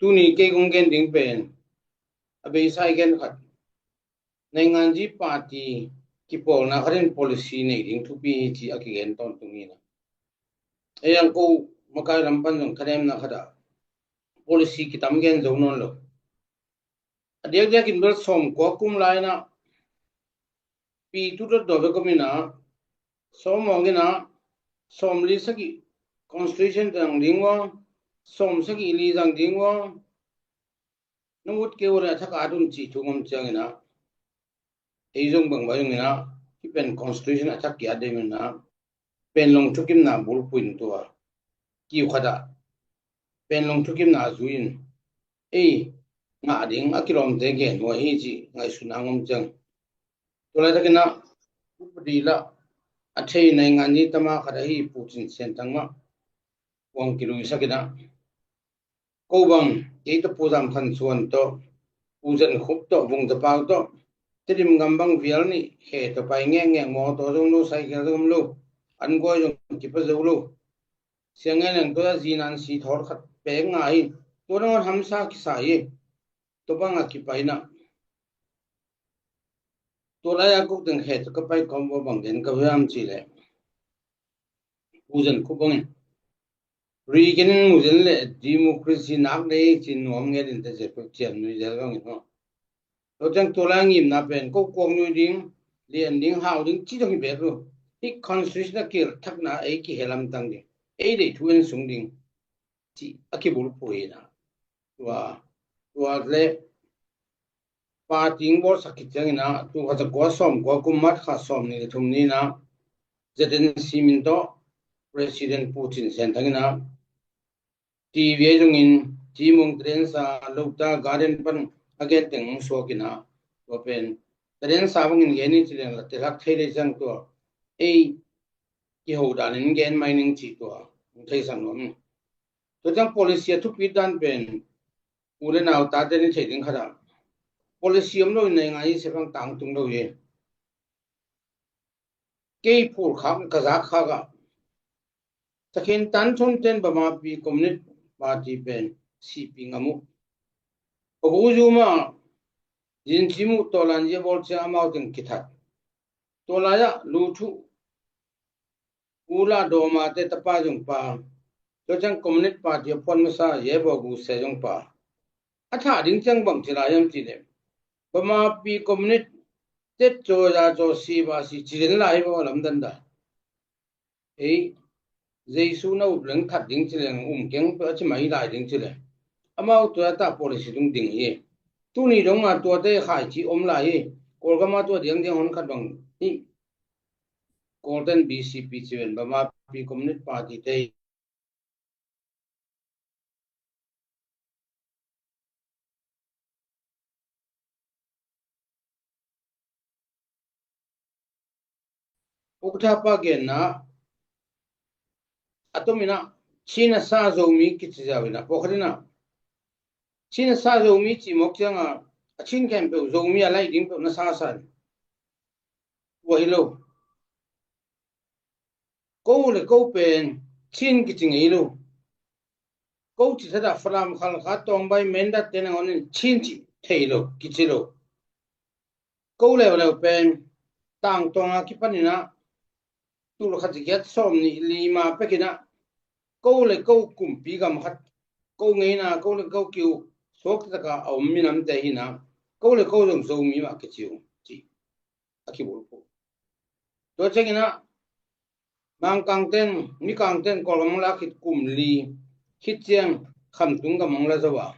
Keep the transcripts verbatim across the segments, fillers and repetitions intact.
Tuni kei kong gen ding pen a beisa i gen khat, nainganzi party kipawlna khat in policy nei ding thupi hi ci a kigen tawntung hi na. Ei ang ko makai lam pan zong thanemna khat ah policy kitam gen zo nawn lo. A diakdiak in bel sawmkua kum lai na pi tu dot dot bek om ina, sawm awng ina, sawmli sagih constitution zang ding ua, sawm sagih li zang ding ua, na ut kei ua le a thak a at un cih thu ngom ciang ina, ei zong bang bai zong ina, hi pen constitution a thak ki at ding ina, pen long thukimna bulphuh in tua kiu khat ah pen long thukimna zui in ei ngah ding a kilawmte gen ua hi cih ngaihsutna ngom ciang. Tua laitakin ah upadi lah a thei nainganzi tama khat ahi Pu Cin Sian Thang mah kuang kiluisak in ah, ko bang kei tawh Pu Zam Khan Suan tawh, Pu Zan Khup tawh, Vung Za Pau tawh, Tedim gam bang vial nih khe tawh pai ngekngek, mawtaw zong lo, cycle zong om lo, an guai zong kipa zo lo. Siang ngen leng tua zinan si thawr khat pek ngai hi. Tua nangawn hamsa kisa hi. Tua bang a kipai na tua lai a kuk teng khe tawh ka pai kawm ua bang den ka hiam ci leh, Pu Zan Khup bangin Ri ken in mu zen le democracy nak dei ci nuam nget in te zepek ciam nui zel bangin maw. Lo teng tua lai ngimna pen ko kuak nui ding, lian ding, hau ding ci dong hi bek lo. Hi constitution a kir thakna ei kihelam tang ding, ei dei thu en sung ding ci a kibulphuh hi na. Tua, tua le party ing bawlsak khit ciangin ah, tul khat za kua sawm kua kum March kha sawm nih le thum ni in ah, Z N C min tawh President Pu Cin Sian Thang in ah, T V a zongin Cimung Tadensa Lota Garden pan a gen teng hong suak in ah, tua pen Tadensa bangin gen ni ci leng la telhak thei lei ciang tua ei kiho danin gen mai ning ci tua hong theisak nuam in. Tua ciang policy a thupit dan pen u le nau tate ni thei ding khat ah, policy om lo in nei ngai i se bang tangtung lo hi. Kei phul khak ka zak khak ah, takhin tan thun ten Bamapi Communist Party pen C P ngam uh. Pagu zu mah zin cim uh tawlan zia bawl ciang amau teng kithat. Tua lai ah lu thuh Ula Dawma te tapa zong pa, tua ciang Communist Party a phuan masa Ye Baw Gu se zong pa. A thah ding ciang bang ci lai hiam ci leh, Bamapi Communist tet caw za caw si ba si ci den lai hi baw lamdan da. Ei, Jesu na up leng that ding ci leng um keng pe a ci mai lai ding ci leh, amau tua ta policy dong ding hi. Tuni dong a tuate khai ci om lai hi. Kawlgam a tua diang diang hon khat bang hi. Kawlten B C P ci ven Bamapi Communist Party te ukthapa genna a tomin ah Chin a sa Zomi kici ziau in ah pawlkhat in ah Chin a sa Zomi ci mawk ciang a, a Chin khempeuh Zomi a laih ding peuh na sa sa in tua hi lo. Ko le ko pen Chin kici ngei lo. Ko ci thadah Falam, Khalkha, Tawngbai, Mindat te nangawn in Chin ci thei lo, kici lo. Ko leuleu pen tangtawng a kipan in ah tul khat za giat sawm nih li ma pek in ah ko le ko kumpi gam khat, ko ngeina ko le ko kiu suak taka a om minamte hi in ah ko le ko zong Zomi mah kici uh ci a kibulphuh. Tua ciangin ah Mangkangten, Mikangten Kawlgam hong la khit kum li khit ciang Khamtung gam hong la zo a,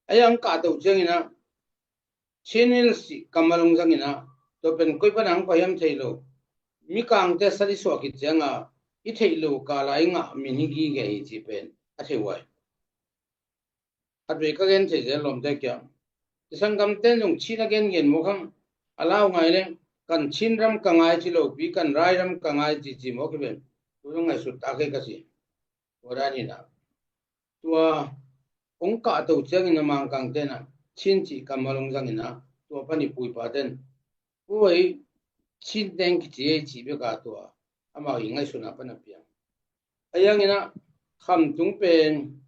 a yang kahto ciangin ah Chin Hills cih kam a lungzang in ah tua pen koi pan a hong pai hiam thei lo. Mikangte sat i suah khit ciang a i theih lo kal a i ngah min hi gige hi cih pen a thei uh ai. Khatvei ka gen thei zel lawmte kiang, i sanggamten zong Chin a gengen mawk hang, a lau ngai leng kan Chin ram ka ngai ci lopi kan rai ram ka ngai cici mawk hi ven. Tua zong ngaihsut ta kei ka ci. Tua dan hi na. Tua hong kahto ciangin a Mangkangten ah Chin cih kam a lungzang in ah tua pan i puipaten tua hi Chin teng kici ei cih bek a tua amau i ngaihsutna pan a piang. A yang in ah Khamtung pen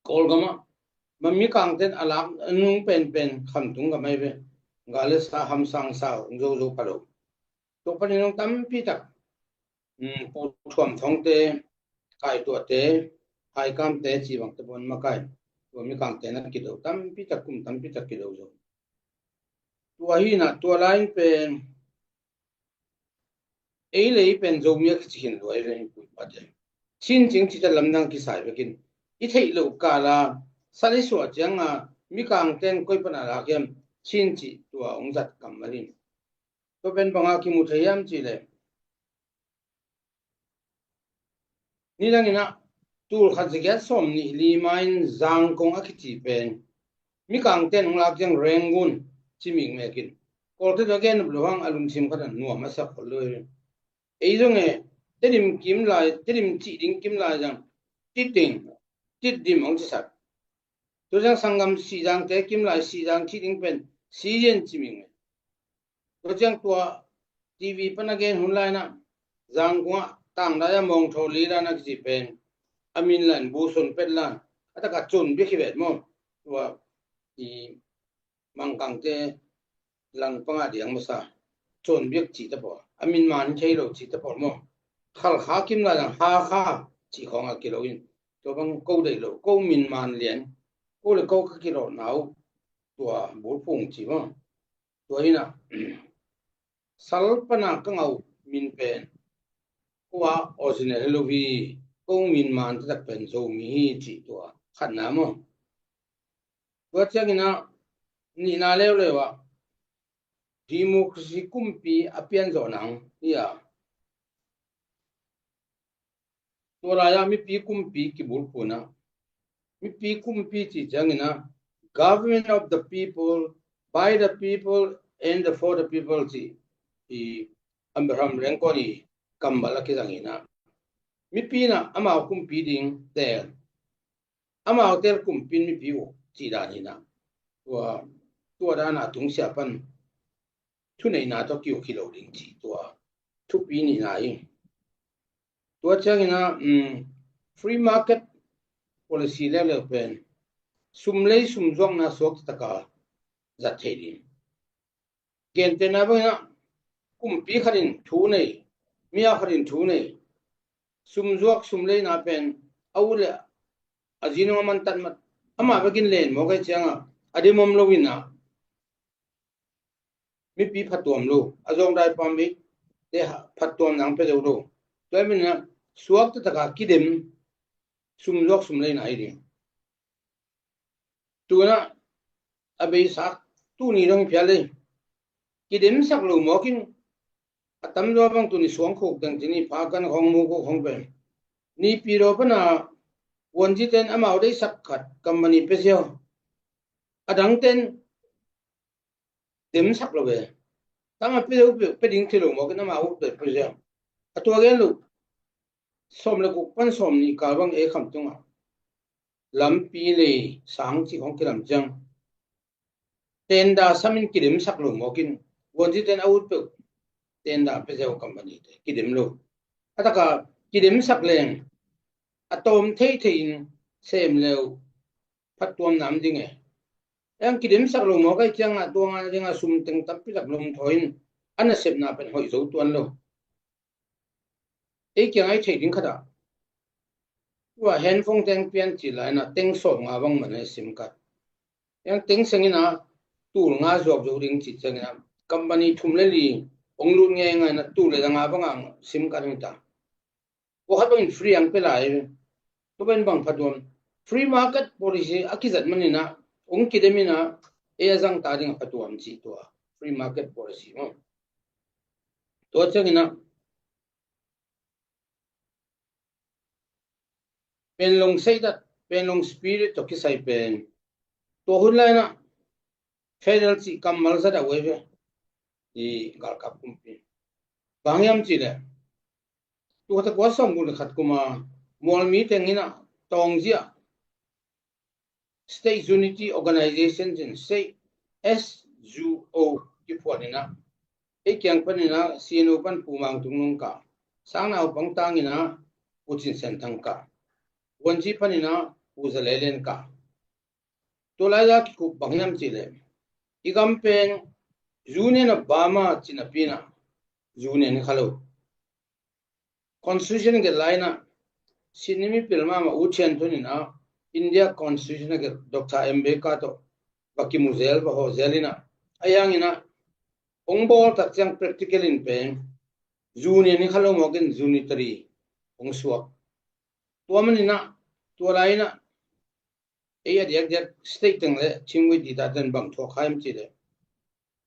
Kawlgam ah Mami kangten a lak nung penpen khamtung ka mai ve. Galesa hamsang sau, hong zo zo pha lo. Tua panin hong tampi tak, um, Pu Thuam Thongte, Kaituahte, Haikamte, ci bangte pon makai. Tua mi kangten a kido tampi tak, kum tampi tak kido zo. Tua hi na, tua lai in pen, ei le ei pen Zomi a kici khin lua hi ve, hi pui pate. Chin cing cita lamdang kisai vekin. I theih loh kala, sal i suah cianga, mi kangten koi pana lak hiam, Chin cih tua hong zat kammal in. Tua pen banga kimu thei hiam cih leh, nidangin ah, tul khat za giat sawm nih li ma in Zangkong a kici pen, mi kangten hong lak ciang Rangoon ci mikmekin. Kawlte tua gen nop lo hang a lungsim khat a nuam a sak khol lo hi. Ei zong e, Tedim kim lai, Tedim cih ding kim lai zang, Titing, Tidim hong cisak. Tua ciang sanggam Sihzangte kim lai, Sihzang cih ding pen, Siyin ci mikmek. Tua ciang tua T V pana gen hun lai na, Zangkong ah tangdai a mawngthaw li lai na kici pen, a min lai in Buson Pet lai, a taka Cun Biak hi vet maw. Tua i Mangkangte langpang a diang masa, Cun Biak cih ta pawl, a min man thei lo cih ta pawl maw. Khalkha kim lai lang Hakha cih khawng a kilo in, tua bang ko deih lo, ko min man lian, ko le ko ka kilawhna uh, tua bulphung ci maw. Tua hi na, sal pana ka ngah uh min pen, ko a original hi lo hi, ko min man taktak pen Zomi hi cih tua khatna maw. Tua ciangin ah, nihna leuleu ah, democracy kumpi a pian zawh nang hi a. Tua lai-ah mipi kumpi kibulphuhna. Mipi kumpi cih ciangin ah, government of the people, by the people, and for the people cih i Abraham Lincoln i kammal a kizang in ah, mipi in ah amau kumpi ding teel, amau teel kumpi in mipi uk cih dan hi na. Tua, tua dan a tungsiah pan thuneihna tawh ki-uk hi lo ding cih tua thupi nihna hi. Tua ciangin ah, um, free market policy leuleu pen sum lei sum zuakna suak taka zat thei ding. Gentehna bangin ah, kumpi khat in thu nei, mi a khat in thu nei, sum zuak sum leina pen a ut le a zi nung a man tatmat, amah bekin len mawk ahih ciangah a dim om lo in ah, mipi phattuam lo, a zawngdai pam bik te phattuam nang pia zo lo. Tua hi manin ah, suak taktak a kidem, sum zuak sum leina hi ding. Tu-in ah a beisa, tuni dong phial ei. Kidemsak lo mawk in, a tamzaw bang tuni suang khuk teng cini pha kan khawng mu khuk khawng pen. Nipi daw pana vuanzite in amau deihsak khat company pia ziau. A dangte in demsak lo ve. Tangah pia zo, pia, pia ding thei lo mawk in amau ut pia ziau. A tua gen lo. Sawm le guk pan sawm nih kal bang ei khamtung ah, lampi lei sang cih khawng kilam ciang, tender sam in kidemsak lo mawk in, vuanzite in a ut peuh, tender pia ziau company te kidem lo. A taka kidemsak leng a tawm theithei in sem le uh phattuamna om ding e. Eng kidemsak lo mawk ahih ciangah tua ngah dingah sum teng tampi tak lum thawi in a nasepna pen hoih zo tuan lo. Ei kiangah i theih ding khat ah, tua handphone teng pian cih lai-in ah teng sawmnga bang man a sim card. Eng teng seng in ah tul nga zuak zo ding cih ciangin ah, company thum le li hong lut ngeingai in ah tul le nga bang a sim card hi ta. Tua khat bangin free ang pia lai. Tua pen bang phattuam, free market policy a kizat manin ah hong kidem in ah, ei a zang ta ding a phattuam cih tua free market policy maw. Tua ciangin ah, Panglong seidat, Panglong spirit tawh kisai pen, tua hun lai-in ah federal cih kammal zat a uai ve. I galkap kumpi. Bang hiam cih leh, tul khat za kua sawmguk le khat kum a, mualmi teng in ah tawngzia State Unity Organization in, State S U O kiphuan in ah, ei kiang panin ah C N O pan Pu Mang Tung Nung kah, Sangnaupang tang in ah Pu Cin Sian Thang kah, Wanci panin ah Pu Za Le Lian kah. Tua lai-a kikup bang hiam cih leh, i gam pen Union of Burma ci napi-in ah Union hi kha lo. Constitution a gelh lai-in ah, Sydney mipil mahmah U Thian Thun in ah, India Constitution a gelh Doctor Ambedkar tawh va kimu zel, va hawh zel in ah, ahi hangin ah hong bawl tak ciang practical in pen Union hi kha lo mawk in unitary hong suak. Tua manin ah, tua lai-in ah ei a diakdiak state teng le Chin Wai Dita ten bang thuak kha hiam cih leh,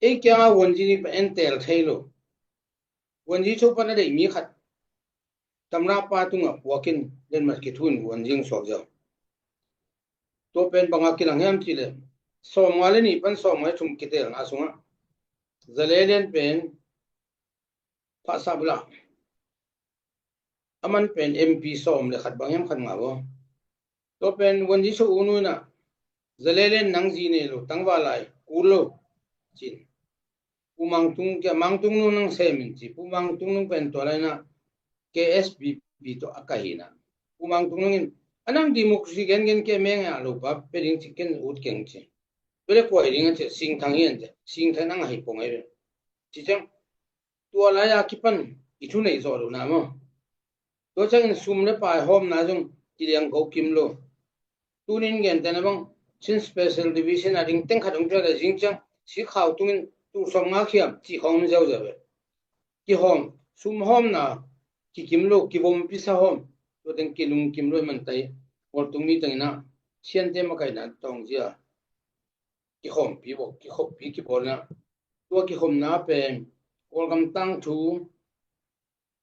ei kiangah vuanzi nih pen en teel thei lo. Vuanzi cho pan a deih mi khat tamra pa tungah puak in, Denmark kithu in vuanzi hong suak ziau. Tua pen bang a kilang hiam cih leh, sawmnga le nih pan sawmnga le thum kiteelna sungah Zalelen pen Phasah Bulah, aman pen M P sawm le khat bang hiam, khat nga baw. Tua pen vuanzi cho U Nu in ah, Zalelen nang zi nei lo, tangval lai kul lo, ci-in, Pu Mang Tung, kia Mang Tung Nu nang sem in, ci. Pu Mang Tung Nu pen tua lai-in ah K S P P tawh a kai hi in ah, Pu Mang Tung Nu in, a nang democracy gengen kia meng a lo pa, pia ding ci, ken ut keng, ci. Tua leh kua hi ding a, ci. Singthang hi, an ci. Singthang nang a hi pong ei ve, ci ciang, tua lai-a kipan i thu nei zawh lohna maw. Tua ciangin sum le pai hawmna zong kiliang ko kim lo. Tuni-in gentehna bang Chin Special Division a ding teng khat hong piak leh, zing ciang Sikhau tungin tul sawmnga khiam cih khawng om ziauziau ve. Kihawm, sum hawmna kikim lo, kivompi sa hawm, tua teng kilungkim lo hi man ta hi. Kawltung mi tengin ah Siante makaihna tawng zia kikhawmpi bawl, kikhoppi kibawl in ah, tua kikhopna pen Kawlgam tangthu,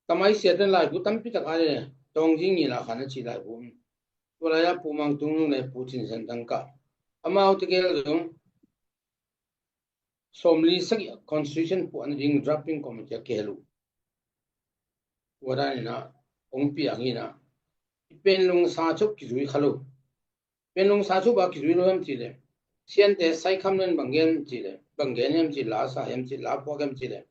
Tamai Siate laibu tampi tak a le, Tawngjing Ngila Khan a cih laibu. Tua lai-a Pu Mang Tung Nu le Pu Cin Sian Thang kah, amaute gel zong sawmli sagih a Constitution puahna ding drafting committee a kihel uh. Tua danin ah hong piang hi in ah, i Panglong sa cho kizui kha lo. Panglong sa cho bang a kizui lo hiam cih leh, Siante saikham lo in bang gen hiam cih leh, bang gen hiam cih, la sa hiam cih, la phuak hiam cih leh,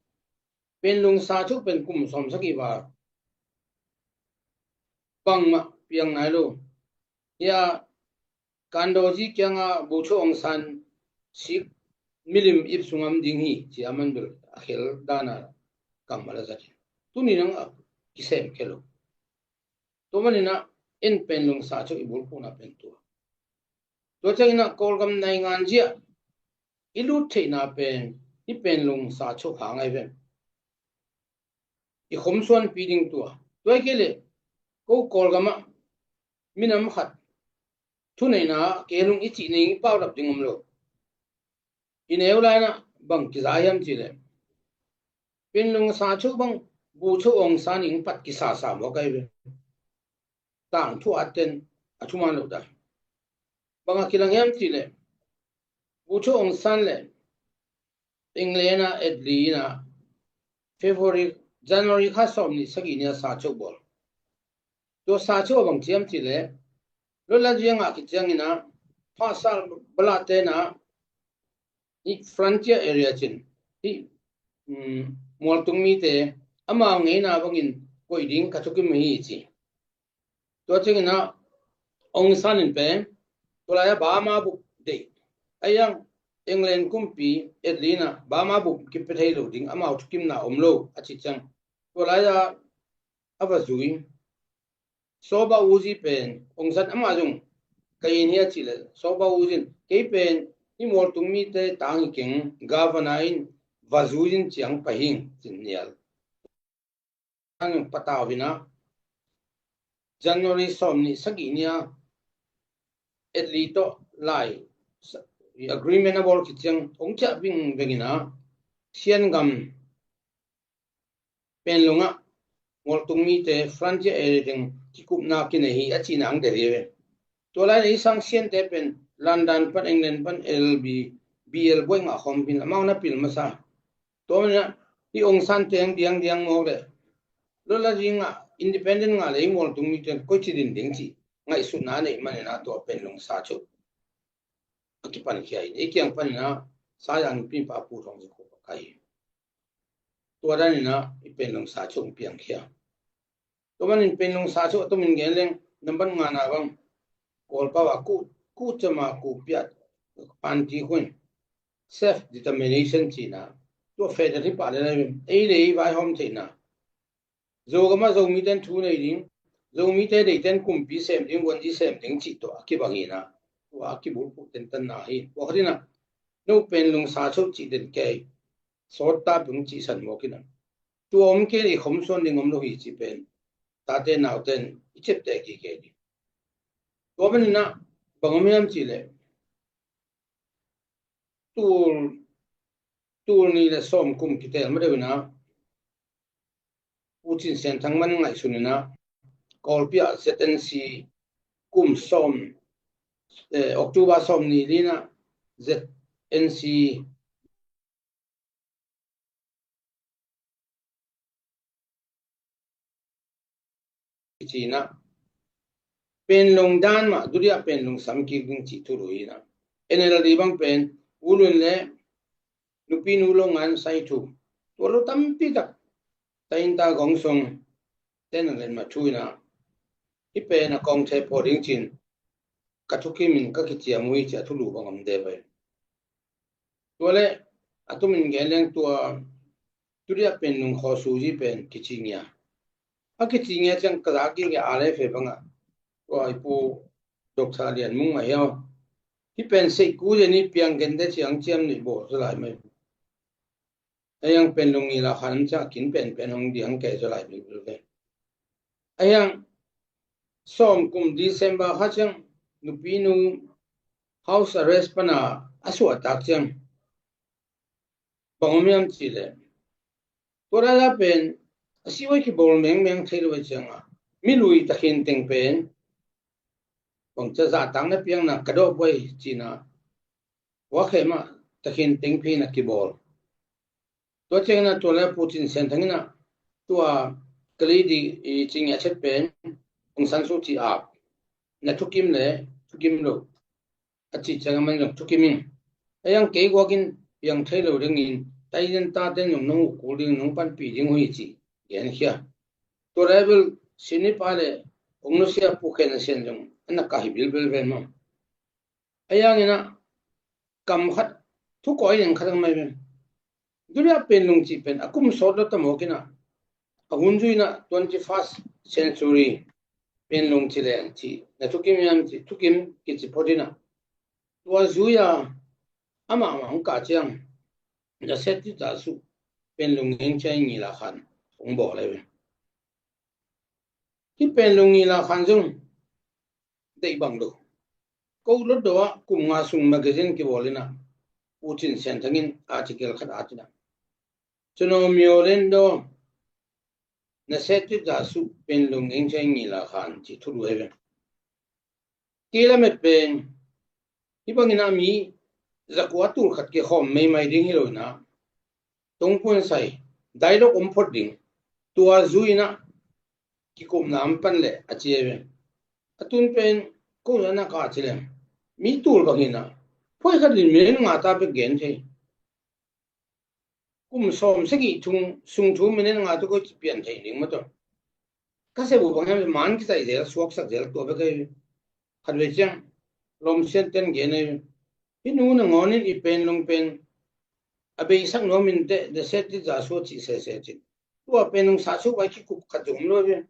Panglong sa cho pen kum sawmsagih val bangmah piang nai lo. Hia Kandozi kiangah Bogyoke Aung San sik milim ip sungah om ding hi, ci-a aman bel a khel dan a kammal a zat hi. Tuni nang a kisem khel lo. Tua manin ah en Panglong sa cho i bulphuhna pen tua. Tua ciangin ah Kawlgam naingan zia i lut theihna pen i Panglong sa cho hang ahi ve. I khomsuanpi ding tua. Tua hi kei leh ko Kawlgam ah minam khat thuneihna ah kei lung i cih ning i paulap ding om lo. I neu lai-in ah bang kiza hiam cih leh, Panglong sa cho bang Bogyoke Aung San in pat kisasa mawk ahi ve. Tangthu aten a thuman lo dan. Bang a kilang hiam cih leh, Bogyoke Aung San le England a Attlee in ah February, January kha sawmnih sagih ni a sa cho bawl. Tua sa cho a bang ci hiam cih leh, Lotlatjee a ngah khit ciangin ah Phasah Bulah te in ah hih frontier area cin, hih, um, mualtung mite amau ngeina bangin koih ding ka thukim hi, ci. Tua ciangin ah Aung San in pen tua lai-a Burma bup deih, ahi zongin England kumpi Attlee in ah Burma bup kipia thei lo ding amau thukimna om lo a cih ciang, tua lai-a a va zui. Sohba U Zi pen Aung San, amah zong ka in hi a cih leh, Sohba U Zi in, kei pen hih mualtung mite tang hi keng, governor in va zui in ciang pai hing, ci-in nial. Ang patau in ah January sawmnih sagih ni a Attlee tawh lai agreement a bawl khit ciang hong ciah vingveng in ah Sian gam Panglong ah mualtung mite frontier area teng kikupna kinei hi a cihna ang del hi ve. Tua lai-in i sang Siante pen London pan, England pan L B, B L buai ngah khawm pin amau na pil masa. Tua manin ah hih Aung San teng diangdiang mawk leh, Lotlatjee ngah, independent ngah leh i mualtung mite koici din ding cih ngaihsutna a neih manin ah tua Panglong sa cho a kipankhia hi. Ei kiang panin ah Saya nupi pa Pu Thawng Za Khup a kai hi. Tua danin ah i Panglong sa cho hong piangkhia. Tua manin Panglong sa cho a tomin gen leng, nambat ngana bang Kawlpau a ku, ku cama ku piat, panti khun self determination cihna, tua federal hi pah le lai, ei le ei vaihawm theihna, Zogam ah Zomite in thu nei ding, Zomite deite in kumpi sem ding, guanzi sem ding cih tua a kibang hi na, tua a kibulphuh tentanna hi. Tua khat in ah no Penlung sa cho cih den kei, sawt ta pung cihsan mawk in ah, tua om kei le i khom suan ding om lo hi cih pen tate naute in i ciapteh kik kei ding. Tua panin ah bang om hiam cih leh, tul, tul nih le sawm kum kitel ma deuh in ah, Pu Cin Sian Thang man ngaihsun in ah, Kawlpi ah Z N C kum sawm, eh, October sawm nih li in ah Z N C ci in ah, Penlung dan mah, dudia Penlung sam kik ding cih thu lui in ah, N L D bang pen, U Lun le Nupi Nu Lo Ngan Sai Thu, tua lo tampi tak, ta inn ta gong sung, ten a len mah thu in ah, hih pen a kong thei pawh ding cin, ka thukim in ka kiciam uh hi ci a thulu bang om de pai. Tua le a tumin gen leng tua, tudia Penlung khaw suzi pen kici ngia. A kici ngia ciang ka za kik a le fe bang ah, tua i pu Doctor Lian Mung mah hiau, hih pen seih ku zen i piang gen de ciang ciam nih bawl zaw lai mai. A hiang Penlung ngila khan ciang a kin penpen hong diang kei zaw lai bilbil ve. A hiang sawm kum December kha ciang Nupi Nu house arrest pana a suahtak ciang bang om hiam cih leh, tua dada pen a si oi kibawl mengmeng thei lo a ciang a, mi lui takhin teng pen bang ca zahtak na piang na ka dawh buai cih na, ua khe mah takhin teng phi na kibawl. Tua ciang in ah tua le Pu Cin Sian Thang in ah tua kali di i cing a chet pen Aung San Suu Kyi ap, na thukim le thukim lo a cih ciang a man zong thukim in, a hiang kei guak in piang thei lo ding in, ta inn ta ten zong na huh kul ding, nong panpih ding uh hi cih gen khia. Tua le bel sini pa le ong nusia Pu Khen Sian zong a na ka hi bilbil ven maw. A hiang in ah kam khat, thu kawi ning khat ang mai ven. Dunia Penlung cih pen a kum sawt lo ta mawk in ah, a hun zui in ah twenty first century Penlung ci leng cih na thukim hiam cih thukim kici phot in ah, tua zui a amah mah hong kah ciang, na set ti ta su Penlung ngeng ciang ngila khan hong bawl le ve. Hih Penlung ngila khan zong deih bang lo. Ko Lotdaw ah kum nga sung magazine kibawl in ah, Pu Cin Sian Thang in article khat at in ah, Cuno Myo Len Daw, na set ti ta su Penlung ngeng ciang ngila khan cih thu lu he ve. Kei lamet pen hih bangin a mi zakua tul khat kikhawm meimai ding hi lo in ah, tungpun sai dialogue om phot ding, tua zui in ah kikumna om pan leh a ci ve. A tun pen ko na na ka ci leng, mi tul bangin ah phoi khat in minute nga ta bek gen thei. Kum sawm sagih thung sung thu minute nga tu ko ci pian thei ding maw taw. Ka se bu bang hiam man kisai zel, suaksak zel tua bek ei. Khat ve ciang lom sian ten gen ei. Hih nu na ngawn in i Penlung pen a beisak nuam in teh, na set ti ta su a cih sese cin. Tua Penlung sa su vai kikup khat zong om lo ve.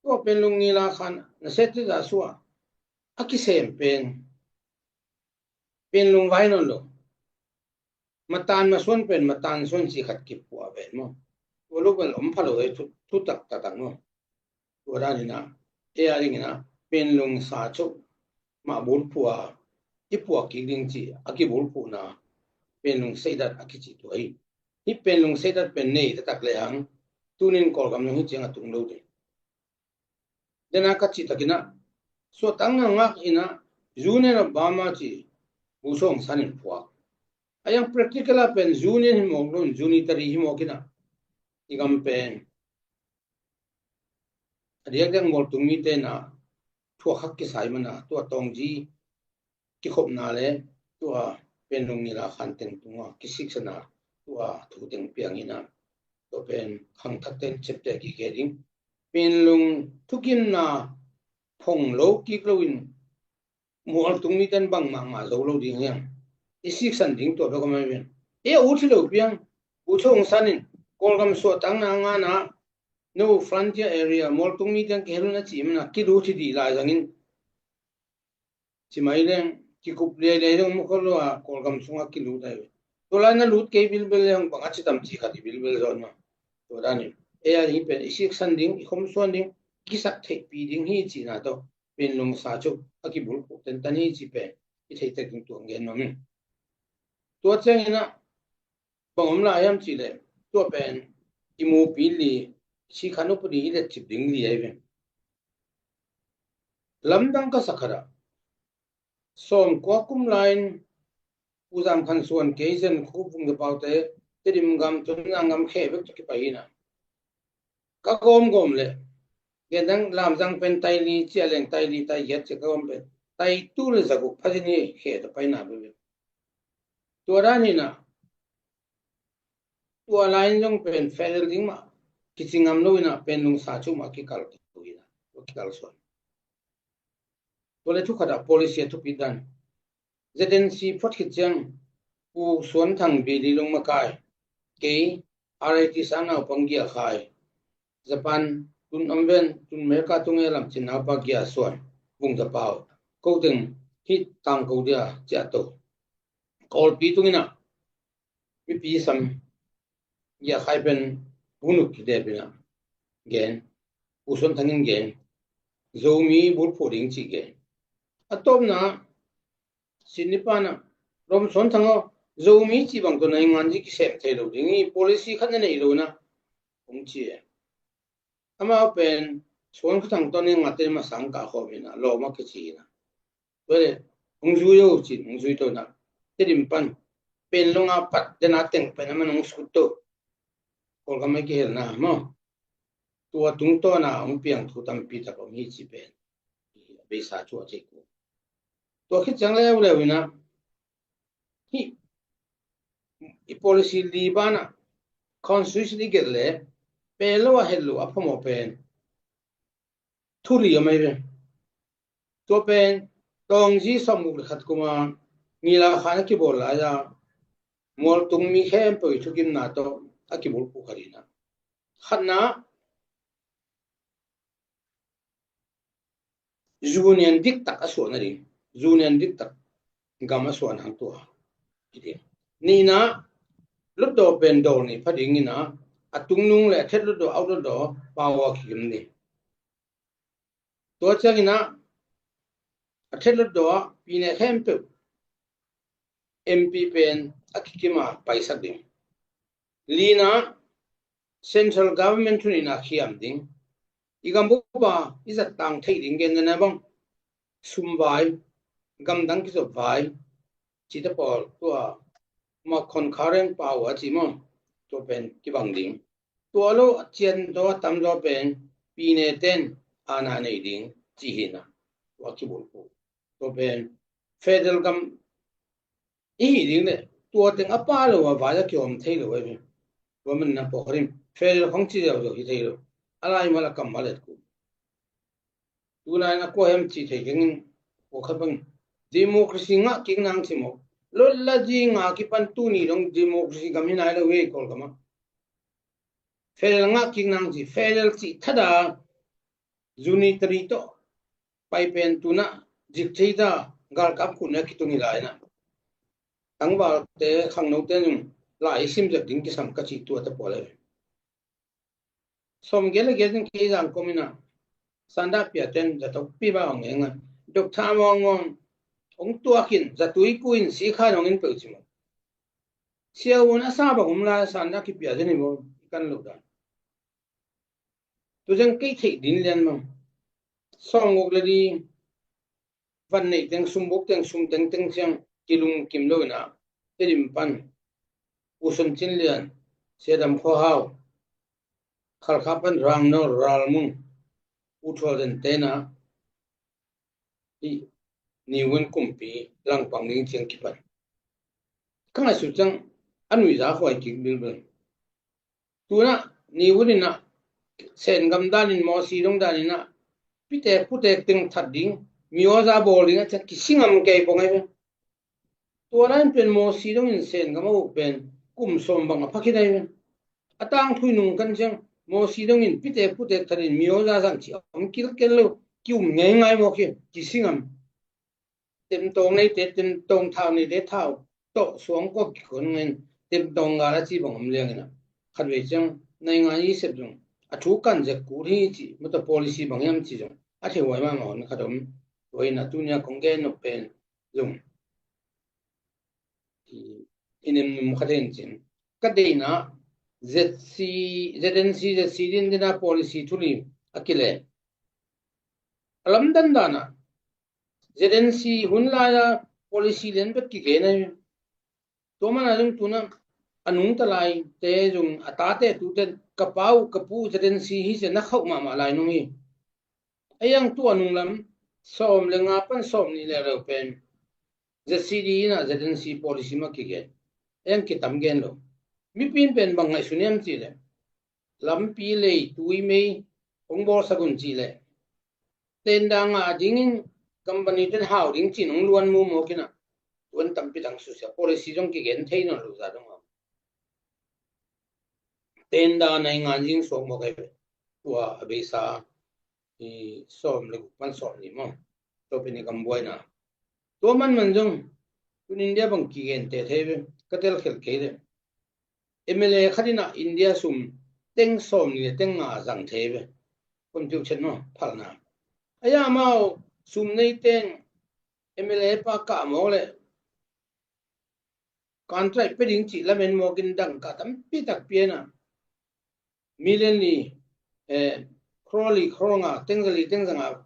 Tua Penlung ngila khan na set ti ta su a a kisem pen Penlung vai nawn lo. Matan masuan pen matan suan cih khat kipuah ven maw. Tua lo bel om pha lo ei, thu, thutak taktak maw. Tua dan in ah, ei a ding in ah Penlung sa cho mah bulphuh a i puak kik ding cih a kibulphuhna Penlung seidat a kici tua hi. Hih Penlung seidat pen nei taktak le hang, tunin Kawlgam zong hih ciang a tung lo ding. Dena ka cih takin ah, suahtakna ngak in ah, Union of Burma cih Pu Sawng San in phuak. A yang practical ah pen Union hi mawk lo in, unitary hi mawk in ah, i gam pen a diakdiak ngawltung mite in ah thuak hak kisai man a, tua tawngzi kikhopna le tua Penlung ngila khan teng tungah kisiksana tua thu teng piang in ah, tua pen khangthak ten ciapteh kik kei ding. Penlung thukimna phong lo kik lo in mualtung miten bang mahmah zo lo ding hiang. I siksan ding tua bek om ahi ven. E a ut hi lo piang. U Thong San in Kawlgam suahtakna ngana no frontier area mualtung miten kihel un a ci mana kilut hi dih lai zangin. Ci mai leng kikup liailiai dong mukhaw lo a Kawlgam sungah kilut ahi ve. Tua lai na lut kei bilbel leng bang a ci tam ci khat i bilbel zawn ma. Tua danin e a hi pen i siksan ding, i khomsuan ding, i kisak theihpih ding hi cihna tawh Panglong sa cu a kibulphuh tentan hi ci pen i theitek ding tuang gen nuam in. Tua cianginah bang om lai hiam cihleh tua pen i mupi li sikhan upadi i letcip ding li ahi ve. Lamdang ka sak khatah sawmkua kum lai-in Pu Zam Khan Suan kei Zen Khup Vung Zapaute Tedim gam Tonzang gam khe bek tawh kipai hinah ka gawmgawm leh gendang lamzang pen taili cia leng taili taigiat cia ka gawm pen taitu le zaguk phazin hi khe tawh paina bebe. Tua dan hinah tua lai-in zong pen federal ding mah kici ngam lo inah Panglong sa cu mah kikal tu inah tua kikal suan. Tua le thukhatah policy a thupi dan Z N C phot khit ciang Pu Suan Thang Bili Lung Makai kei R I T sang naupang Gia Khai Japan tun om ven tun America tung e lamcin naupa Gia Suan Vung Zapau ko teng hi tangko dia ciah to. Kawlpi tunginah mipi sam Gia Khai pen Pu Nuk Kidep inah gen, Pu Suan Thang in gen, Zomi bulphuh ding cih gen. A tawpna Sydney panah Rom Suan Thang aw Zomi cih bang tawh na hi ngan ci kisem thei lo ding hi policy khat na nei lo inah hong ci e. Amau pen Suan Kha Thang tawh ni ngate masang kah khawm hinah lawm a kici hinah. Tua le hong zui o cin hong zui to inah Tedim pan Panglong a pat dena teng pen a man hong sut to. Kawlgam a kihelna maw tua tungtawna hong piang thu tampi tak om hi ci pen a beisa cu a thei ku. Tua khit ciang leuleu inah hi i policy li banah constitution i gelh le pel lo a het lo a phamawh pen thu li a mai ve. Tua pen Taungzi sawmguk le khat kuma Ngila Khan a kibawl lai-a mualtung mi khempeuh i thukimna tawh a kibulphuh khat inah khatna union diktak a suah nading, union diktak gam a suah nang tua. Nihna lutdaw pen dawl nih pha ding inah a tungnung le a thet lutdaw out lutdaw pau a kikim ding. Tua cianginah a thet lutdaw ah pine khempeuh M P pen a kikim a paisak ding. Lina central government thuninah khiam ding. I gambupa i zattang theih ding gen dana bang sumvai gamdang kizop vai cite pawl tua ma concurrent power a ci maw tua pen kibang ding. Tua lo a cian zaw a tam zaw pen pine ten ana nei ding ci hinah tua kibulphuh. Tua pen federal gam i hi ding le tua teng a pa lo a vai a kihawm thei lo ahi ve. Tua man na pawh kharim federal khong ci zeuh zeuh hi thei lo. A lai mal a kam mal et ku. Tunai na kua hem ci thei kengin kua khat bang democracy ngah kik nang ci maw. Lot la zi nga kipan tuni dong democracy gam hi nai lo ve Kawlgam ah. Federal ngah kik nang ci federal ci thada unitary tawh pai pen tunah zik thei ta galkap khun a kitung hi lai na. Tangvalte khangnote nung lai i sim zek ding kisam ka cih tua te pawl e. Sawm gel a gel ding kei zang kom ina sanda pia ten za tok pi ba ong enga dok tha mawng mawng ong tuakin za tui kuin si khan ong in peuh ci maw. Sia un a sa bang um lai sanda kipia zen hi maw i kan lo dan. Tu zeng kei theih din lian mang. Sawng guk le di van neih teng sum buk teng sum teng teng ciang kilung kim lo ina Tedim pan U Sun Cin Lian, Sia Dam Khua Hau, Khalkha pan Rang No Ral Mung, U Thual Den tena i niwin kumpi langpang ding ciang kipan. Ka ngaihsut ciang a nuiza huai kik bilbil. Tuna niwin ina Sen gam danin mawsi dong danin a pitek putek teng that ding mi awza bawl ding a ciang kisingam kei pong ai ve. Tua lai in pen Mosi dongin Sen gam a uk pen kum sawm bang a phakhin ai ve. A tangthu i nung khan ciang Mosi dongin pitek putek thatin mi awza zang ci a om kilkel lo, ki-um ngeingai mawk hi, kisingam. Temtawng neite temtawng, thau neite thau tawh, suangkua kikhon ngen temtawng gal a ci bang om liangin a, khatvei ciang naingan i sep zong a thu kan zek kul hi ci, mawtaw policy bang hiam ci zong a thei huai mahmah hun khat om. Tua in a tunia kong gen nop pen zong i, i nemnum khat hen cin, ka deihna Z C, Z N C, Z C din dina policy thu li a kile. A lamdang dana Z N C hun lai-a policy lian bek kigen ahi. Tua mana zong tuna a nungta laite zong a tate tute ka pa uh ka pu uh Z N C hi sia na khauh mahmah lai nung hi. A iang tua nung lam sawm le nga pan sawm nih le reu pen Z C D in a Z N C policy mah kigen. A iang kitam gen lo. Mipi in pen bang ngaihsun hiam cih leh lampi lei tui mei hong bawlsak un cih leh tender ngah dingin company ten hau ding cin hong luan mumawk in a, tuan tampi tang susia policy zong kigen thei nawn lo za dong a. Tender naingan zing suak mawk ai ve. Tua a beisa i sawm le guk pan sawm nih maw, tua pen i kam buaina. Tua manman zong tun India bang kigen te thei ve, ka telkhelh kei le. M L A khat in a India sum teng sawm nih le teng nga zang thei ve. Kon piuk chet maw, phalna. A iang amau sum nei teng M L A pa kah mawk le contract pe ding cih lamen mawkin dangka tampi tak pia in a, million li, eh, crore li, crore nga, teng za li, teng za nga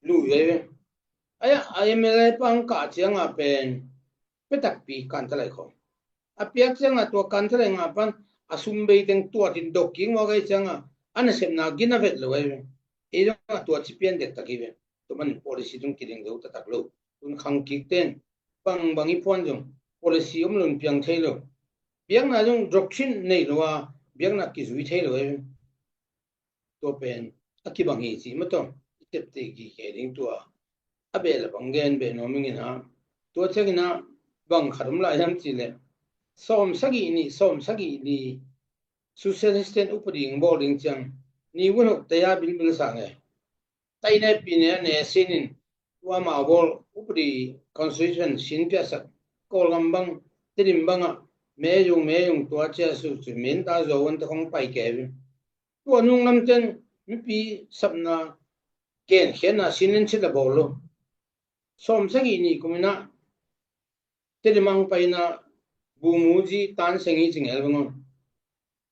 lui ve ve. A iang a M L A pa ang kah ciang a pen pe takpi kan ta lai kho. A piak ciang a tua kan ta lai nga pan a sum bei teng tuat in dok kik mawk ai ciang a, a nasepna gina vet lo ai ve. Ei zong a tua ci pian dek tak hi ve. Tua man policy zong kiding zo ta tak lo. Tun khang kik ten bang bang i phuan zong policy om lo in piang thei lo. Biakna zong doctrine nei lo a, biakna kizui thei lo e. Tua pen a kibang hi ci mataw, i tepte kikei ding tua a beh le bang gen beh nuam ing in a. Tua ciangin a bang khat om lai hiam cih leh sawm sagih nih, sawm sagih li socialist ten upadi ing bawl ding ciang ni vun hok taya bilbil sang e. Tainai pine a ne sinin tua mau bawl upadi constitution sin piasak Kawlgam bang, Tedim bangah meyung meyung tua cia su cu min ta zo an ta khong pai kevin. Tua nung lamten mipi sapna genkhiatna sin in cit a bawl lo. Sawm sagih nih kuminah Tedim ang paina bumuji tan sengi cingel bangon.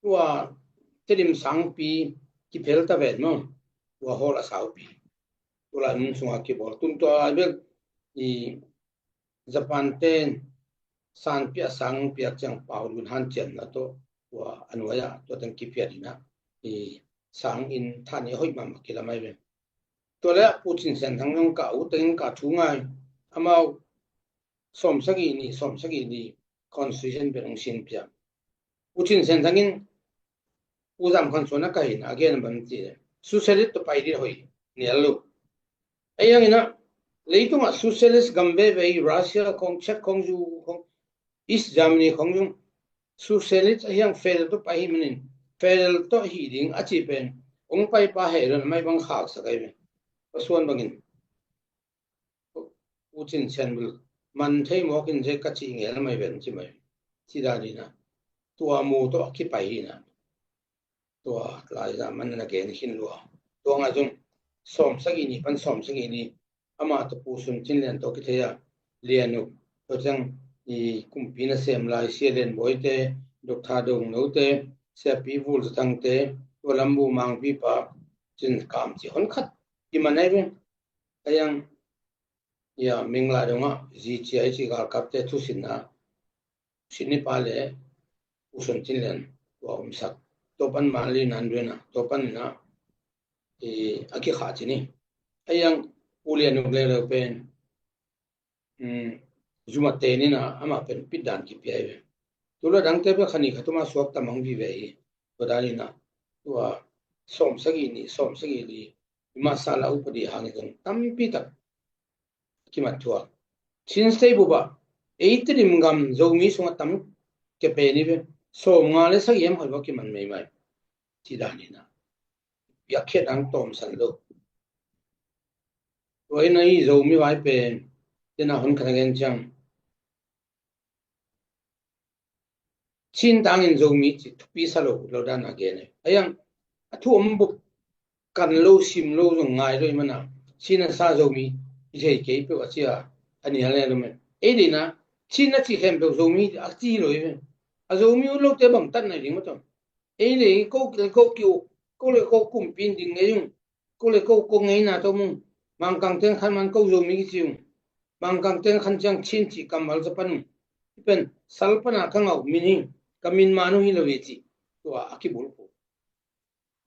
Tua Tedim sangpi kiphel ta vet maw? Tua hawl a saupi. Tua lai mun sunga kibawl. Tun tua ai bel i Japan ten sanpi a sang piak ciang pau lun han ciamna tawh tua a nuai ah tua teng kiphiat inah i sang in than i hoih mahmah kilam ai ve. Tua le ah Pu Cin Sian Thang zong ka ut tengin ka thu ngai. Amau sawm sagih nih, sawm sagih nih constitution pen hong sin piak. Pu Cin Sian Thang in Pu Zam Khan Suan a ka hin a gen a bang ci le socialist tawh pai dih hoih nial lo. A iang inah leitungah socialist gam veve i Russia khong, Czech khong, zu khong, East Germany khong zong socialist a hiang federal tawh pai hi manin federal tawh hi ding a ci pen hong pai pa heh lon a mai bang khaksak ai ve. Pasuan bangin Pu Cin Sian bul man thei mawkin zek ka cih ngel mai ven ci mai. Ci dan inah tua mu tawh a kipai hinah tua lai zah man na gen khin lua. Tua ngah zong sawm sagih nih pan sawm sagih nih amah tawh Pu Sun Cin Lian tawh kithei a Lian Uk tua ciang i kumpi nasem lai Sia Lian Bawi te, Doctor Dong No te, Siapi Vul Za Thang te, tua lam bu mangpi pa Cin Kam ci hon khat i man ai ve. A iang ia mingla dongah zi cia i ci galkapte thusinna sin i pa le Pu Sun Cin Lian tua omsak. Tua pan Manli nan duena tua pan inah a kikhah cin hi. A iang Pu Lian Uk leuleu pen zumate nina amah pen pitdan kipia hi ve. Tula dangte pen khani khatuma suak tamang vive hi. Tua dan inah tua sawm sagih nih sawm sagih li i masa la upadi hangin zong tampi tak kimat thuak. Chin State bup ah ei Tedim gam Zomi sungah tam kei pen i ve, sawmnga le sagih hiam khat bang kiman meimai. Ci dan hi na. Piakkhiat ang tawmsan lo. Tua hi na, i Zomi vai pen tena hon khat a gen ciang Chin tangin Zomi ci thupi sa lo, lo dan a gen e. A yang a thu om bup kan lo, sim lo zong ngai lo i mana, Chin a sa Zomi i thei kei peuh a ci a, a nial ne lo me. Ei dina Chin a ci khempeuh Zomi a ci lo i ve. A Zomi ut lote bang tat nai ding maw tawh. Ei le ko le ko kiu, ko le ko kumpi in ding ngei ung. Ko le ko ko ngeina tawh mung. Mangkang teng khan man ko Zomi kici ung. Mangkang teng khan ciang Chin ci kammal za pan ung. Pen sal pana ka ngau min hi, ka min manu hi lo hi ci. Tua a kibulphuh.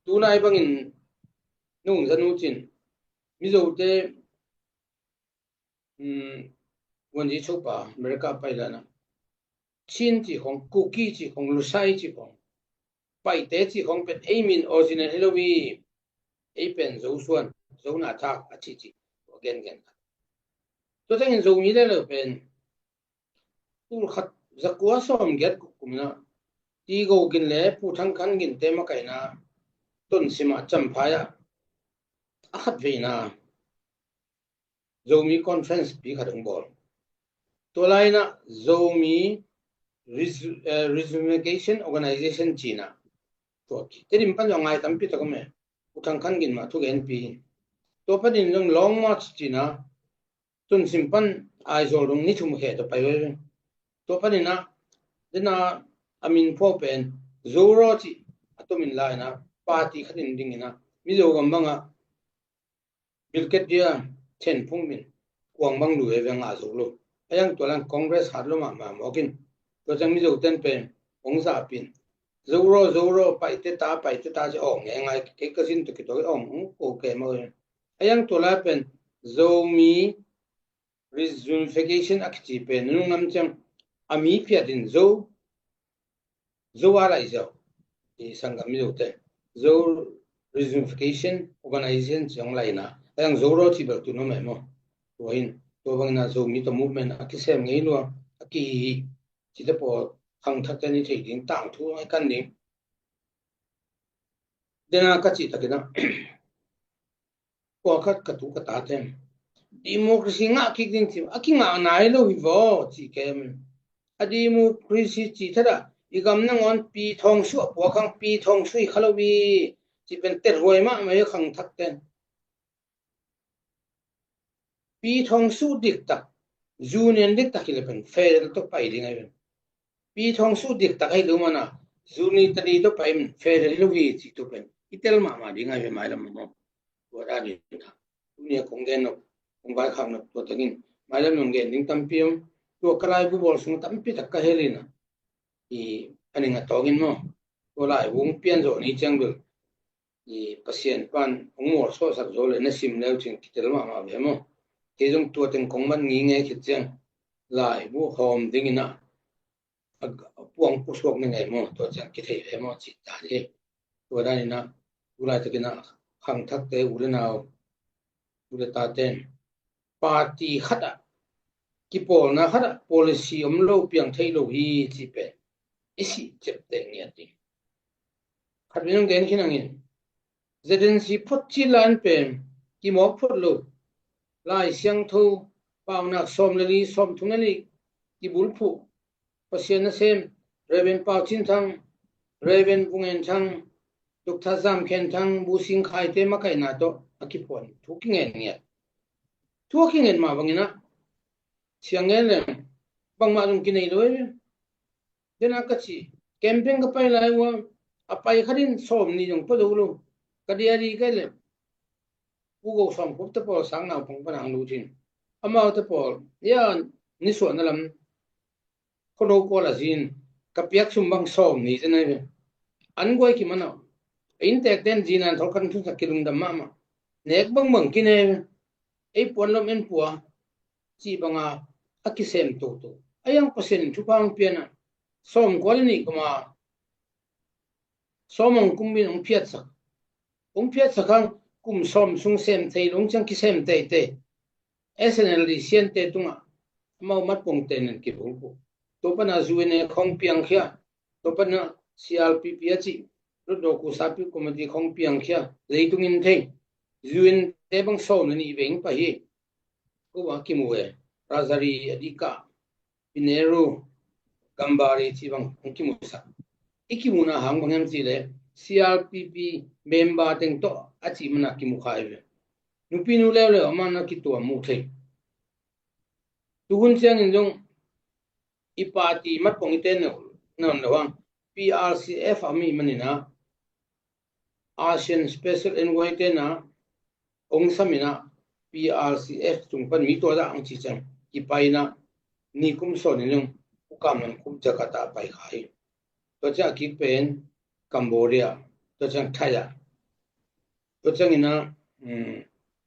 Tunai bangin nung zanu cin Mizote, um, wanzi chopa America pai lana Chin ci khong, Kuki ci khong, Lusai ci khong, Paite ci khong pen ei min original hi lo hi. Ei pen Zo suan, Zo na thak a ci ci. Tua gen gen. Tua tengin Zomi le lo pen tul khat zakua sawm giat kum na Ti Go Gin le Pu Thang Khan Gin te makaina Tonsim a Champhai a a khat veina Zomi Conference pi khat hong bawl. Tua laina Zomi Resu-, eh, Reunification Organization cina. Tua ki Tedim pan zong ngai tampi tak om e. Pu Thang Khan Gin mah thugenpi hi. Tua panin zong Long March cina Tonsim pan Aizawl dong ni thum khe tua pai ve. Tua panina dena a min phuak pen Zoro ci a tomin laina party khatin dingina Mizo gam banga Bilket dia Thenphung min kuang bang lu e ve, ngah zo lo. A yang tua lang Congress hat lo mahmah mawkin. Tua ciang Mizo ten pen hong zahpin Zoro, Zoro, Paite ta, Paite ta ci awng ngai ngai kei ka zin tuk ki tua awng hong ko kei mawkin. A yang tua lai pen Zomi Reunification a kici pen nunung nam ciang a mi phiat in Zo, Zo a lai ziau i sanggam Mizote Zo Reunification Organization ciang laina a yang Zoro ci bel tu no mai maw. Tua hin tua bangina Zomi tawh movement a kisem ngei lua a kihi hi. Cite pawl khangthakte ni thei ding tangthu ngai kan ding. Dena ka cih takina pawlkhat ka tu ka tate democracy ngah kik ding cim a kingah nai lo hi vaw ci kem. A democracy cih thada i gam nangawn pi thawng suah puakhang pi thawng sui kha lo hi. Ci pen tethuai mahmah hi khangthakte. Pi thawng suh diktak, union diktak hi le pen federal tawh pai ding ahi pen. Pi thawng suh diktak ahi lo mana unitary tawh pai pen federal hi lo hi ci tu pen i tel mahmah ding ahi pen mailam maw. Tua dan hi ta. Tunia kong gen nop, kong vaikhak nop tua takin mailam nong gen ding tampi om. Tua ka laibu bawl sung tampi tak ka hel ina i a ning a tawngin maw. Tua laibu hong pian zawh ni ciang bel i Pasian pan hong mualsuahsak zo le na sim leu cin kitel mahmah ve maw. Kei zong tua teng kong man ngingei khit ciang laibu hawm dingin a puang pusuak ni ngei maw, tua ciang kithei ve maw cih dan hi. Tua danin a tulai takin a khangthakte u le nau u le taten party khat ah kipawlna khat ah policy om lo piang thei lo hi cih pen i sih ciapteh ngiat ding. Khat min hong gen khin hangin Z N C phot cil lai an pen kimawk phot lo. Lai Siangtho paunak sawm le li, sawm thum le li kibulphuh Pasian nasem Reverend Pau Cin Thang, Reverend Vung En Thang, Doctor Zam Khen Thang, Bu Sing Khai te makaihna tawh a kiphuan thu kingen ngiat. Thu a kingen mah bangin a siang ngen le bangmah zong kinei lo e. Dena ka ci campaign ka pai lai ua a pai khatin sawm ni zong pua zo lo. Ka diary kai le Pu Go Sawm Khup te pawl sang naupang pan ang lut in amau te pawl ia nisuahna lam khuado kual a zin ka piak sum bang sawm ni te nai ve. An guai kiman a inntek ten zin an thol kan thunsak kilungdam mahmah. Nek bangbang kine ve. Ei puan lom en pua cih banga a kisem toto a yang Pasian in thupha hong pian a sawm kua le nih kuma sawm hong kum in hong phiatsak. Hong phiatsak hang kum sawm sung sem thei lo hong ciang kisem teitei. S N L D siante tungah amau matpongte nen kibulphuh. Tua pana U N A khong piangkhia, tua pana C R P P a cih Lutdaw Kusapi Committee khong piangkhia, leitung in thei U N te bang sawm le nih veng pah hi. Ko a kimu e, Rajari a dikah Pineru, Gambari ci bang hong kimusak. I kimuna hang bang hiam cih leh C R P P member teng tawh a cih mana kimu kha hi ve. Nupinu leuleu a mana kituam mu thei. Tuhun ciangin zong i party matpong i ten nawn lo hang P R C F a mi manina ASEAN Special Envoy tena ong samina P R C F tung pan mi tua dah ang ci ciang kipaina ni kum sawnin zong ukam lam kum Jakarta pai kha hi. Tua ciang a kik pen Cambodia, tua ciang Thai ah, tua ciangina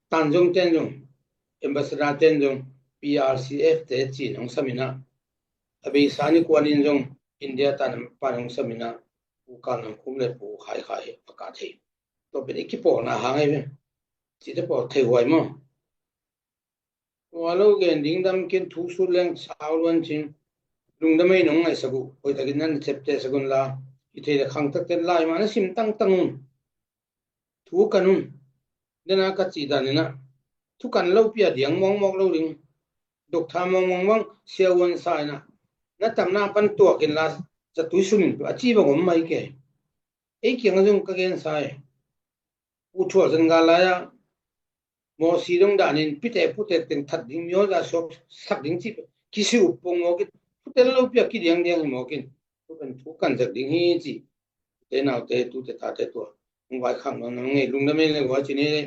Tanzung ten zong, ambassador ten zong P R C F te cin ong samina, a beisa ni kuanin zong India tan pan ong samina, ukam lam kum le pu khai khai a ka thei. Tua pen i kipawlna hang ahi ve. Cite pawl thei huai maw? Ua lo gen ding dam kin thu sut leng sau luan cin. Lungdam ei nong ngaihsak uh, hoihtakin nan ciaptehsak un la. Hi thei le khangtakten lai mah na sim tangtang un. Thu kan un. Dena ka cih daninah thu kan lo pia diang mawngmawk lo ding. Dok tha mawngmawng bang siavuan sa inah na tamna pan tuakin la, zatui sunin a ci bang om mai ke. Ei kiang a zong ka gen sai. Pu thual zan ga lai-ah mawsi dong danin pite pute teng that ding, miawza suak sak ding cih kisi up pong mawkin, pute lo pia kidiangdiang hi mawkin. Thu kan, thu kan zak ding hi cih. Te naute, tute tate tua hong vaikhak nong ngei lungdam ei le guai cin ei le.